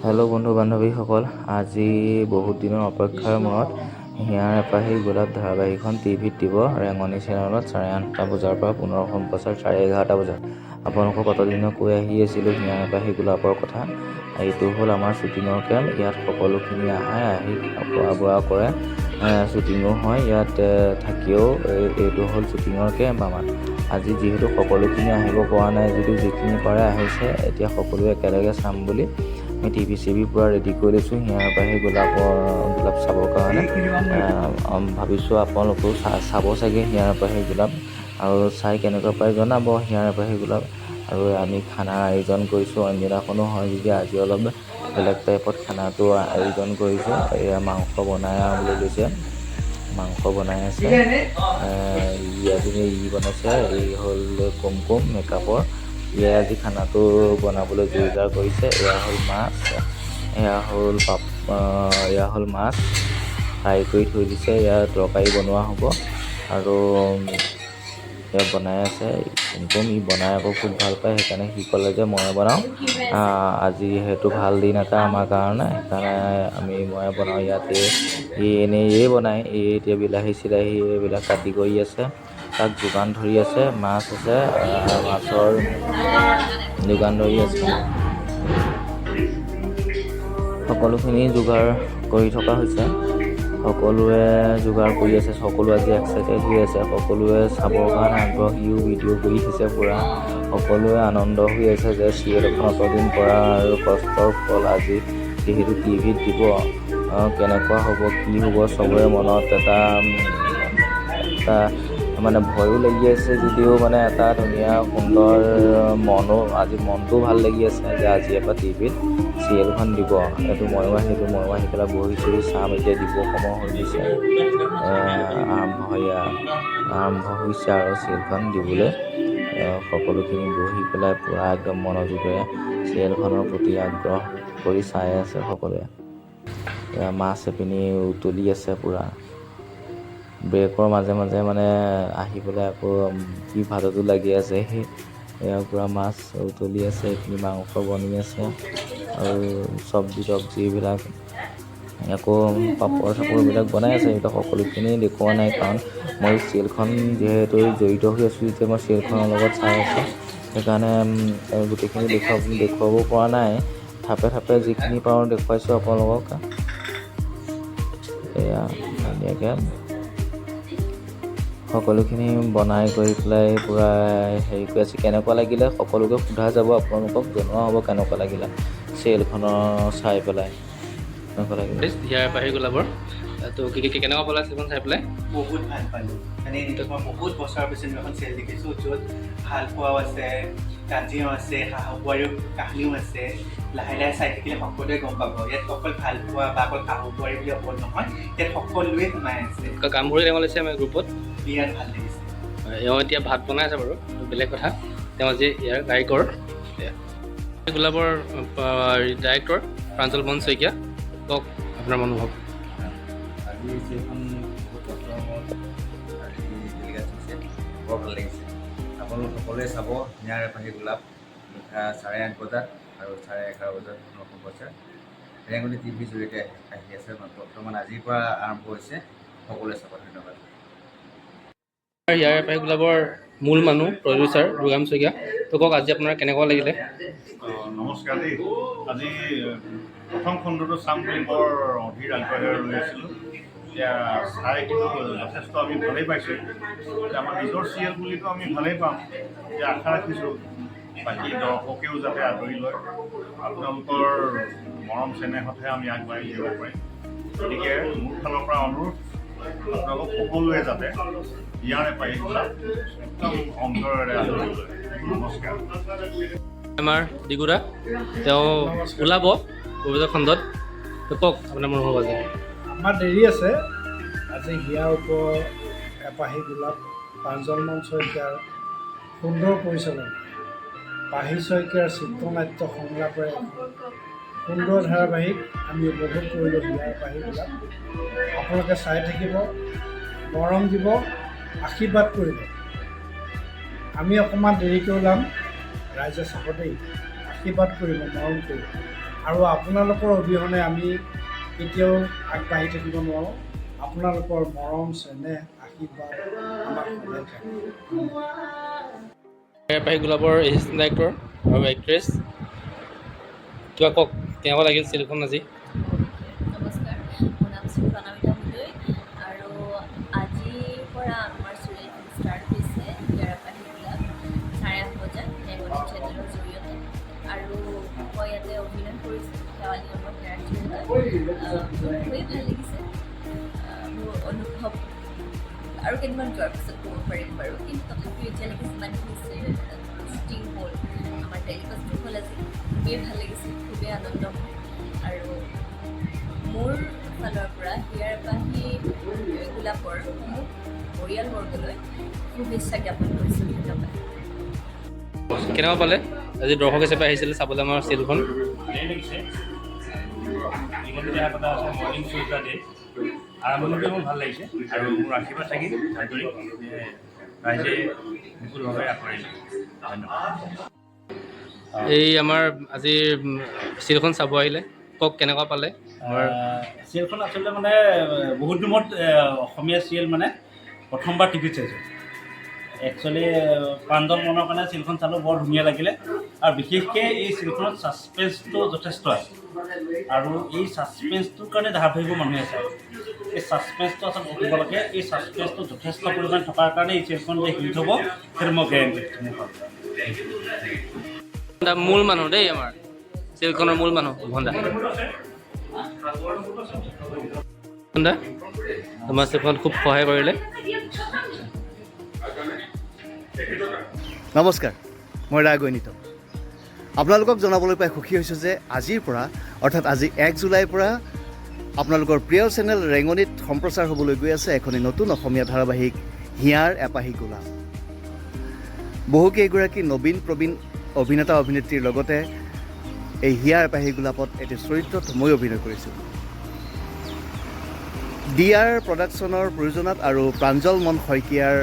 Hello' বন্ধু বান্ধৱীসকল, আজি বহুত দিনৰ অপেক্ষাৰ মূৰত হিয়াৰ এপাহি গোলাপ ধাৰাবাহিকখন টিভিত দিব ৰেঙনি চেনেলত 8:30 বজাৰ পৰা পুনৰ সম্প্ৰচাৰ 11:30 বজাত। আপোনালোকক অতদিনে কৈ আহি আছিলোঁ হিয়াৰ এপাহি গোলাপৰ কথা। এইটো হ'ল আমাৰ শ্বুটিঙৰ কেম্প। ইয়াত সকলোখিনি আহে, আহি খোৱা বোৱা কৰে, শ্বুটিঙো হয় ইয়াত থাকিও। এইটো হ'ল শ্বুটিঙৰ কেম্প আমাৰ। আজি যিহেতু সকলোখিনি আহিব পৰা নাই যদিও যিখিনি পাৰে আহিছে। এতিয়া সকলোৱে একেলগে চাম বুলি আমি টিভি চিভি পূৰা ৰেডি কৰি লৈছোঁ হিয়াৰ এপাহি গোলাপৰ গোলাপ চাবৰ কাৰণে। ভাবিছোঁ আপোনালোকেও চাব চাগে হিয়াৰ এপাহি গোলাপ আৰু চাই কেনেকুৱা পায় জনাব হিয়াৰ এপাহি গোলাপ। আৰু আমি খানাৰ আয়োজন কৰিছোঁ। অইনদিনাখনো হয় যদি আজি অলপ বেলেগ টাইপত খানাটো আয়োজন কৰিছোঁ। এয়া মাংস বনাই বুলি লৈছে, মাংস বনাই আছে। ই আজি ই বনাইছে। এই হ'ল কুমকুম মেকআপৰ, ইয়ে আজি খানাটো বনাবলৈ যো জা কৰিছে। এয়া হ'ল মাছ, এয়া হ'ল পাপ, এয়া হ'ল মাছ ফ্ৰাই কৰি থৈ দিছে। এয়া তৰকাৰী বনোৱা হ'ব আৰু এয়া বনাই আছে কুমকুম। ই বনাই আকৌ খুব ভাল পায়, সেইকাৰণে সি ক'লে যে ময়ে বনাওঁ আজি, যিহেতু ভাল দিন এটা আমাৰ কাৰণে, সেইকাৰণে আমি ময়ে বনাওঁ। ইয়াতে ই এনেই এই বনায়। ই এতিয়া বিলাহী চিলাহী এইবিলাক কাটি কৰি আছে, তাক যোগান ধৰি আছে। মাছ আছে, মাছৰ যোগান ধৰি আছে। সকলোখিনি যোগাৰ কৰি থকা হৈছে, সকলোৱে যোগাৰ কৰি আছে। সকলো আজি এক্সাইটেড হৈ আছে, সকলোৱে চাবৰ কাৰণে আগ্ৰহ। সিও ভিডিঅ' কৰি আছে পূৰা। সকলোৱে আনন্দ হৈ আছে যে চিৰিয়েলখন অতদিন কৰা আৰু কষ্টৰ ফল আজি যিহেতু টিভিত দিব, কেনেকুৱা হ'ব, কি হ'ব, চবৰে মনত এটা এটা মানে ভয়ো লাগি আছে যদিও মানে এটা ধুনীয়া সুন্দৰ মনো, আজি মনটোও ভাল লাগি আছে যে আজিৰ পৰা টিভিত চিৰিয়েলখন দিব। এইটো ময়ো আহিলোঁ, ময়ো আহি পেলাই বহিছোঁহি, চাম। এতিয়া দিব সময় হৈ গৈছে, আৰম্ভ আৰম্ভ হৈছে আৰু চিৰিয়েলখন দিবলৈ। সকলোখিনি বহি পেলাই পূৰা একদম মনোযোগেৰে চিৰিয়েলখনৰ প্ৰতি আগ্ৰহ কৰি চাই আছে সকলোৱে। এয়া মাছ এপিনি উতলি আছে পূৰা। ব্ৰেকৰ মাজে মাজে মানে আহি পেলাই আকৌ কি ভাততো লাগি আছে সেই। এয়া পূৰা মাছ উতলি আছে, এইপিনি মাংস বনি আছে আৰু চব্জি তব্জি এইবিলাক, আকৌ পাপৰ চাপৰবিলাক বনাই আছে। এইবিলাক সকলোখিনি দেখুওৱা নাই, কাৰণ মই চিৰিয়েলখন যিহেতু জড়িত হৈ আছোঁ, যেতিয়া মই চিৰিয়েলখনৰ লগত চাই আছোঁ, সেইকাৰণে গোটেইখিনি দেখুৱাব পৰা নাই। থাপে থাপে যিখিনি পাৰোঁ দেখুৱাইছোঁ আপোনালোকক। এয়া ধুনীয়াকৈ সকলোখিনি বনাই কৰি পেলাই পূৰা হেৰি কৰি আছে। কেনেকুৱা লাগিলে সকলোকে সোধা যাব, আপোনালোকক জনোৱা হ'ব কেনেকুৱা লাগিলে চিৰিয়েলখনৰ চাই পেলাই, কেনেকুৱা লাগিলে। হিয়াৰ এপাহি গোলাপৰ তো কি কি কেনেকুৱা পালা চিৰিয়েলখন চাই পেলাই? বহুত ভাল পালোঁ। মানে মই বহুত বছৰৰ পিছত এখন চিৰিয়েল দেখিছোঁ য'ত ভাল পোৱাও আছে, কাজিয়াও আছে, শাহু বোৱাৰীৰ কাহিনীও আছে। লাহে লাহে চাই থাকিলে সকলোৱে গম পাব, ইয়াত অকল ভাল পোৱা বা অকল শাহু বোৱাৰী বুলি অকল নহয়, ইয়াত সকলোৱে সোমাই আছে। কামবোৰ কেনেকুৱা লাগিছে আমাৰ গ্ৰুপত? বিৰাট ভাল লাগিছে। এওঁ এতিয়া ভাত বনাই আছে বাৰু, বেলেগ কথা। তেওঁ আজি ইয়াৰ কাৰিকৰ। গোলাপৰ ডাইৰেক্টৰ প্ৰাঞ্জল মোহন শইকীয়া, কওক আপোনাৰ মনোভাৱ। আজি চিৰিয়েলখন বহুত কষ্টৰ মূৰত আজি টেলিকাষ্ট হৈছে, বৰ ভাল লাগিছে। আপোনালোক সকলোৱে চাব হিয়াৰ এপাহি গোলাপ, নিশা 8:30 বজাত আৰু 11:30 বজাত পুনৰ সম্প্ৰচাৰ ৰেঙনি টিভিৰ জৰিয়তে আহি আছে। বৰ্তমান আজিৰ পৰা আৰম্ভ হৈছে, সকলোৱে চাব। ধন্যবাদ। হিয়াৰ এপাহি গোলাপৰ মূল মানুহ প্ৰডিউচাৰ দুৰ্গাম শইকীয়া, তো কওক আজি আপোনাৰ কেনেকুৱা লাগিলে? নমস্কাৰ দেই। আজি প্ৰথম খণ্ডটো চাম বুলি বৰ অধীৰ আগ্ৰহেৰে ৰৈ আছিলোঁ। এতিয়া চাই কিন্তু যথেষ্ট আমি ভালেই পাইছোঁ। এতিয়া আমাৰ নিজৰ চিৰিয়েল বুলিতো আমি ভালেই পাম। এতিয়া আশা ৰাখিছোঁ বাকী দৰ্শকেও যাতে আদৰি লয়। আপোনালোকৰ মৰম চেনেহতহে আমি আগবাঢ়ি যাব পাৰিম। গতিকে মোৰ ফালৰ পৰা অনুৰোধ, আপোনালোক সকলোৱে যাতে হিয়াৰ এপাহি গোলাপ একদম অন্তৰেৰে আদৰি লয়। নমস্কাৰ। আমাৰ দিগুদা, তেওঁ ওলাব অভিযোগ খণ্ডত, তো কওক আপোনাৰ মনোভাৱ আজি। আমাৰ দেৰি আছে। আজি হিয়াৰ ওপৰত এপাহি গোলাপ, প্ৰাঞ্জল মোহন শইকীয়াৰ সুন্দৰ পৰিচালনা, পাহি শইকীয়াৰ চিত্ৰনাট্য সংলাপেৰে এখন সুন্দৰ ধাৰাবাহিক আমি উপভোগ কৰিলোঁ, হিয়াৰ এপাহি গোলাপ। আপোনালোকে চাই থাকিব, মৰম দিব, আশীৰ্বাদ কৰিব। আমি অকণমান দেৰিকৈ ওলাম, ৰাইজে চাব দেই, আশীৰ্বাদ কৰিব, মৰম কৰিব। আৰু আপোনালোকৰ অবিহনে আমি কেতিয়াও আগবাঢ়ি থাকিব নোৱাৰোঁ। আপোনালোকৰ মৰম, চেনেহ, আশীৰ্বাদ আমাক সদায় থাকে। এপাহি গোলাপৰ এছিষ্টেণ্ট ডাইৰেক্টৰ আৰু এক্ট্ৰেছ, কিবা কওক, কেনেকুৱা লাগিল চিৰিয়েলখন আজি? নমস্কাৰ, মোৰ নাম শ্ৰী প্ৰণামিতা মুদৈ আৰু আজিৰ পৰা আমাৰ চিৰিয়েলখন ষ্টাৰ্ট হৈছে, হিয়াৰ এপাহি গোলাপ, 8:30 বজাত ৰেঙনি চেনেলৰ জৰিয়তে। আৰু মই ইয়াতে অভিনয় কৰিছোঁ শেৱালি নামৰ কেৰেক্টাৰ। মোৰ খুবেই ভাল লাগিছে। মোৰ অনুভৱ আৰু কেইদিনমান যোৱাৰ পিছত ক'ব পাৰিম বাৰু, কিন্তু তথাপিও এতিয়ালৈকে যিমানখিনি শ্বুটিং হ'ল, আমাৰ টেলিকাষ্টো হ'ল আজি, খুবেই ভাল লাগিছে, খুবেই আনন্দময়। আৰু মোৰ ফালৰ পৰা হিয়াৰ এপাহি গোলাপৰ সমূহ পৰিয়ালবৰ্গলৈ শুভেচ্ছা জ্ঞাপন কৰিছোঁ। ধন্যবাদ। কেনেকুৱা পালে? আজি দৰ্শক হিচাপে আহিছিলে চাবলৈ আমাৰ চিৰিয়েলখন। ভালেই লাগিছে। এইখন কথা আছে, মৰ্ণিং শ্ব'ৰ ডে আৰম্ভণিতে মোৰ ভাল লাগিছে আৰু মোৰ আশীৰ্বাদ থাকিল আন্তৰিক যে ৰাইজে বিপুলভাৱে আঁকোৱালি লয়। ধন্যবাদ। এই আমাৰ আজিৰ চিৰিয়েলখন চাব আহিলে, কওক কেনেকুৱা পালে আমাৰ? চিৰিয়েলখন আচলতে মানে বহুত দিনত অসমীয়া চিৰিয়েল মানে প্ৰথমবাৰ টিভিত চাইছোঁ। একচুৱেলি প্ৰাঞ্জল মনৰ কাৰণে চিৰিয়েলখন চালোঁ, বৰ ধুনীয়া লাগিলে। আৰু বিশেষকৈ এই চিৰিয়েলখনত ছাছপেন্সটো যথেষ্ট আছে আৰু এই ছাছপেন্সটোৰ কাৰণে ধাৰাবাহিকবোৰ মানুহে চায়। এই ছাছপেন্সটো আচলতে থাকিব লাগে। এই ছাছপেন্সটো যথেষ্ট পৰিমাণে থকাৰ কাৰণে এই চিৰিয়েলখন যে হিট হ'ব, সেইটো মই গেৰেণ্টি দিছোঁ মোৰ ফালৰ পৰা। মূল মানুহ দেই, আমাৰ চিৰিয়েলখনৰ মূল মানুহ ভন্দা। ভন্দা আমাৰ চিৰিয়েলখনত খুব সহায় কৰিলে। নমস্কাৰ, মই ৰাগৈনিত আপোনালোকক জনাবলৈ পাই সুখী হৈছোঁ যে আজিৰ পৰা, অৰ্থাৎ আজি 1 জুলাইৰ পৰা আপোনালোকৰ প্ৰিয় চেনেল ৰেঙনিত সম্প্ৰচাৰ হ'বলৈ গৈ আছে এখনি নতুন অসমীয়া ধাৰাবাহিক হিয়াৰ এপাহি গোলাপ। বহুকেইগৰাকী নবীন প্ৰবীণ অভিনেতা অভিনেত্ৰীৰ লগতে এই হিয়াৰ এপাহি গোলাপত এটি চৰিত্ৰত মই অভিনয় কৰিছোঁ। ডি আৰ প্ৰডাকশ্যনৰ প্ৰযোজনাত আৰু প্ৰাঞ্জল মন শইকীয়াৰ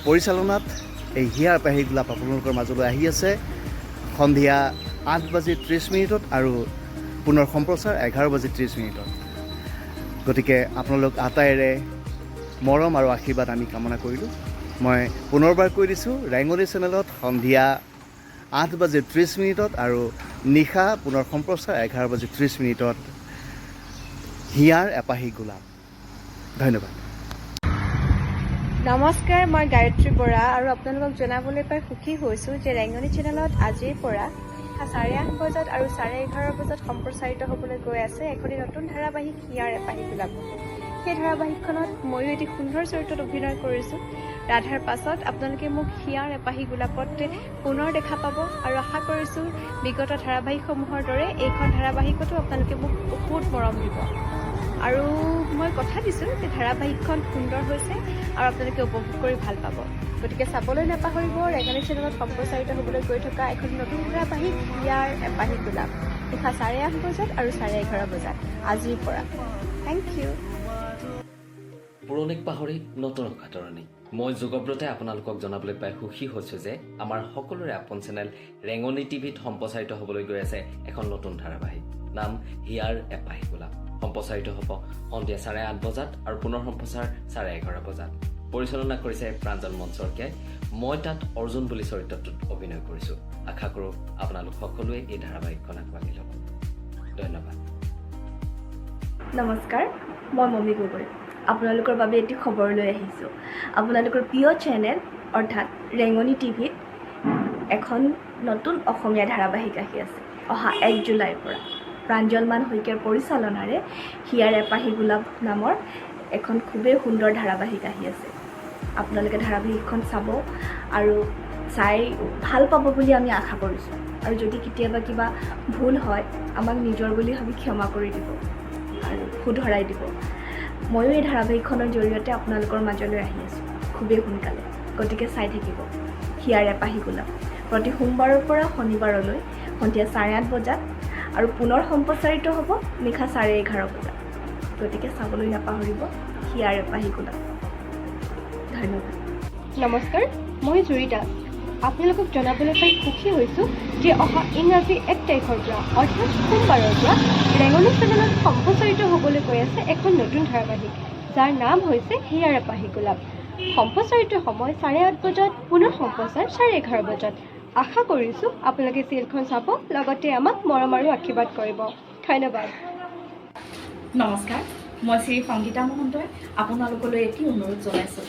পৰিচালনাত এই হিয়াৰ এপাহি গোলাপ আপোনালোকৰ মাজলৈ আহি আছে সন্ধিয়া 8 বাজি 30 মিনিটত আৰু পুনৰ সম্প্ৰচাৰ 11 বাজি 30 মিনিটত। গতিকে আপোনালোক আটাইৰে মৰম আৰু আশীৰ্বাদ আমি কামনা কৰিলোঁ। মই পুনৰবাৰ কৈ দিছোঁ, ৰেঙনি চেনেলত সন্ধিয়া 8 বাজি 30 মিনিটত আৰু নিশা পুনৰ সম্প্ৰচাৰ 11 বাজি 30 মিনিটত হিয়াৰ এপাহি গোলাপ। ধন্যবাদ। নমস্কাৰ, মই গায়ত্ৰী বৰা আৰু আপোনালোকক জনাবলৈ পাই সুখী হৈছোঁ যে ৰেঙনি চেনেলত আজিৰ পৰা 8:30 বজাত আৰু 11:30 বজাত সম্প্ৰচাৰিত হ'বলৈ গৈ আছে এখনি নতুন ধাৰাবাহিক হিয়াৰ এপাহি গোলাপ। সেই ধাৰাবাহিকখনত ময়ো এটি সুন্দৰ চৰিত্ৰত অভিনয় কৰিছোঁ ৰাধাৰ পাছত। আপোনালোকে মোক হিয়াৰ এপাহি গোলাপত পুনৰ দেখা পাব আৰু আশা কৰিছোঁ বিগত ধাৰাবাহিকসমূহৰ দৰে এইখন ধাৰাবাহিকতো আপোনালোকে মোক বহুত মৰম দিব। আৰু মই কথা দিছোঁ যে ধাৰাবাহিকখন সুন্দৰ হৈছে আৰু আপোনালোকে উপভোগ কৰি ভাল পাব। গতিকে চাবলৈ নাপাহৰিব ৰেঙনি চেনেলত সম্প্ৰচাৰিত হ'বলৈ গৈ থকা এখন নতুন ধাৰাবাহিক হিয়াৰ এপাহি গোলাপ, নিশা 8:30 বজাত আৰু 11:30 বজাত আজিৰ পৰা। Thank U. পুৰণিক পাহৰি নতুনক আদৰণি। মই যোগব্ৰতে আপোনালোকক জনাবলৈ পাই সুখী হৈছোঁ যে আমাৰ সকলোৰে আপোন চেনেল ৰেঙনি টিভিত সম্প্ৰচাৰিত হ'বলৈ গৈ আছে এখন নতুন ধাৰাবাহিক, নাম হিয়াৰ এপাহি গোলাপ। সম্প্ৰচাৰিত হ'ব সন্ধিয়া 8:30 বজাত আৰু পুনৰ সম্প্ৰচাৰ 11:30 বজাত। পৰিচালনা কৰিছে প্ৰাঞ্জল মন শইকীয়াই। মই তাত অৰ্জুন বুলি চৰিত্ৰটোত অভিনয় কৰিছোঁ। আশা কৰোঁ আপোনালোক সকলোৱে এই ধাৰাবাহিকখন আঁকোৱালি ল'ব। ধন্যবাদ। নমস্কাৰ, মই মমী গগৈ, আপোনালোকৰ বাবে এটি খবৰ লৈ আহিছোঁ। আপোনালোকৰ প্ৰিয় চেনেল অৰ্থাৎ ৰেঙনি টিভিত এখন নতুন অসমীয়া ধাৰাবাহিক আহি আছে অহা 1 জুলাইৰ পৰা। প্ৰাঞ্জলমান শইকীয়াৰ পৰিচালনাৰে হিয়াৰ এপাহি গোলাপ নামৰ এখন খুবেই সুন্দৰ ধাৰাবাহিক আহি আছে। আপোনালোকে ধাৰাবাহিকখন চাব আৰু চাই ভাল পাব বুলি আমি আশা কৰিছোঁ। আৰু যদি কেতিয়াবা কিবা ভুল হয়, আমাক নিজৰ বুলি ভাবি ক্ষমা কৰি দিব আৰু শুধৰাই দিব। ময়ো এই ধাৰাবাহিকখনৰ জৰিয়তে আপোনালোকৰ মাজলৈ আহি আছোঁ খুবেই সোনকালে। গতিকে চাই থাকিব হিয়াৰ এপাহি গোলাপ, প্ৰতি সোমবাৰৰ পৰা শনিবাৰলৈ সন্ধিয়া 8:30 বজাত আৰু পুনৰ সম্প্ৰচাৰিত হ'ব নিশা 11:30 বজাত। গতিকে চাবলৈ নাপাহৰিব হিয়াৰ এপাহি গোলাপ। ধন্যবাদ। নমস্কাৰ, মই জুৰি দাস। আপোনালোকক জনাবলৈ পাই সুখী হৈছোঁ যে অহা ইংৰাজী 1 তাৰিখৰ পৰা, অৰ্থাৎ সোমবাৰৰ পৰা ৰেঙনি চেনেলত সম্প্ৰচাৰিত হ'বলৈ গৈ আছে এখন নতুন ধাৰাবাহিক, যাৰ নাম হৈছে হিয়াৰ এপাহি গোলাপ। সম্প্ৰচাৰিত সময় 8:30 বজাত, পুনৰ সম্প্ৰচাৰ 11:30 বজাত। আশা কৰিছোঁ আপোনালোকে চিৰিয়েলখন চাব, লগতে আমাক মৰম আৰু আশীৰ্বাদ কৰিব। ধন্যবাদ। নমস্কাৰ, মই শ্ৰী সংগীতা মহন্তই আপোনালোকলৈ এটি অনুৰোধ জনাইছোঁ।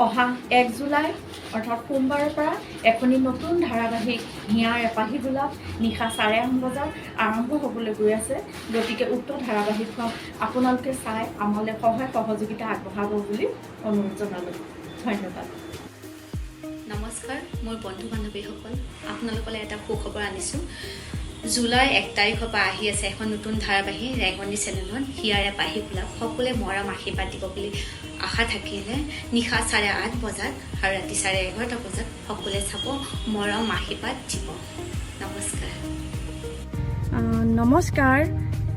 অহা 1 জুলাই অৰ্থাৎ সোমবাৰৰ পৰা এখনি নতুন ধাৰাবাহিক হিয়াৰ এপাহি গোলাপ নিশা 8:30 বজাত আৰম্ভ হ'বলৈ গৈ আছে। গতিকে উক্ত ধাৰাবাহিকখন আপোনালোকে চাই আমালৈ সহায় সহযোগিতা আগবঢ়াব বুলি অনুৰোধ জনালোঁ। ধন্যবাদ। নমস্কাৰ মোৰ বন্ধু বান্ধৱীসকল, আপোনালোকলৈ এটা সুখবৰ আনিছোঁ। জুলাই 1 তাৰিখৰ পৰা আহি আছে এখন নতুন ধাৰাবাহিক ৰেঙনি চেনেলত, হিয়াৰ এপাহি গোলাপ। সকলোৱে মৰম আশীৰ্বাদ দিব বুলি আশা থাকিলে। নিশা 8:30 বজাত আৰু ৰাতি 11:30 বজাত সকলোৱে চাব, মৰম আশীৰ্বাদ দিব। নমস্কাৰ। নমস্কাৰ,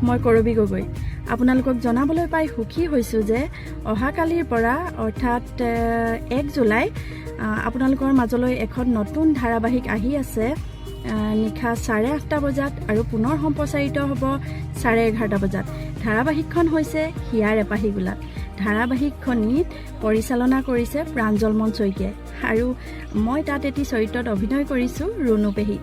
মই কৰবী গগৈ। আপোনালোকক জনাবলৈ পাই সুখী হৈছোঁ যে অহাকালিৰ পৰা অৰ্থাৎ 1 জুলাই আপোনালোকৰ মাজলৈ এখন নতুন ধাৰাবাহিক আহি আছে, নিশা 8:30 বজাত আৰু পুনৰ সম্প্ৰচাৰিত হ'ব 11:30 বজাত। ধাৰাবাহিকখন হৈছে হিয়াৰ এপাহি গোলাপ। ধাৰাবাহিকখনিত পৰিচালনা কৰিছে প্ৰাঞ্জল মন শইকীয়াই আৰু মই তাত এটি চৰিত্ৰত অভিনয় কৰিছোঁ, ৰুণু পেহী।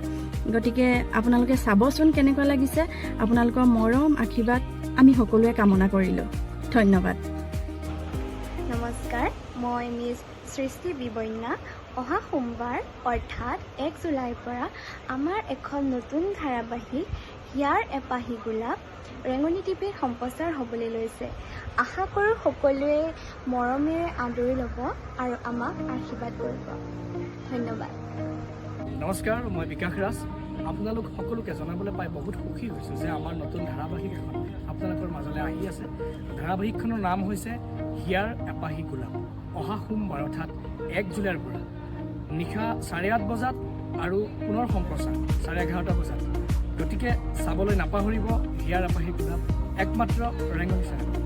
গতিকে আপোনালোকে চাবচোন কেনেকুৱা লাগিছে। আপোনালোকৰ মৰম আশীৰ্বাদ আমি সকলোৱে কামনা কৰিলোঁ। ধন্যবাদ। নমস্কাৰ, মই মিছ সৃষ্টি বিবন্যা। অহা সোমবাৰ অৰ্থাৎ 1 জুলাইৰ পৰা আমাৰ এখন নতুন ধাৰাবাহিক হিয়াৰ এপাহি গোলাপ ৰেঙনি টিভিত সম্প্ৰচাৰ হ'বলৈ লৈছে। আশা কৰোঁ সকলোৱে মৰমেৰে আদৰি ল'ব আৰু আমাক আশীৰ্বাদ কৰিব। ধন্যবাদ। নমস্কাৰ, মই বিকাশ ৰাজ। আপোনালোক সকলোকে জনাবলৈ পাই বহুত সুখী হৈছোঁ যে আমাৰ নতুন ধাৰাবাহিক এখন আপোনালোকৰ মাজলৈ আহি আছে। ধাৰাবাহিকখনৰ নাম হৈছে হিয়াৰ এপাহি গোলাপ। অহা সোমবাৰ অৰ্থাৎ 1 জুলাইৰ পৰা নিশা 8:30 বজাত আৰু পুনৰ সম্প্ৰচাৰ 11:30 বজাত। গতিকে চাবলৈ নাপাহৰিব হিয়াৰ এপাহি গোলাপ, একমাত্ৰ ৰেঙনি চেনেলত।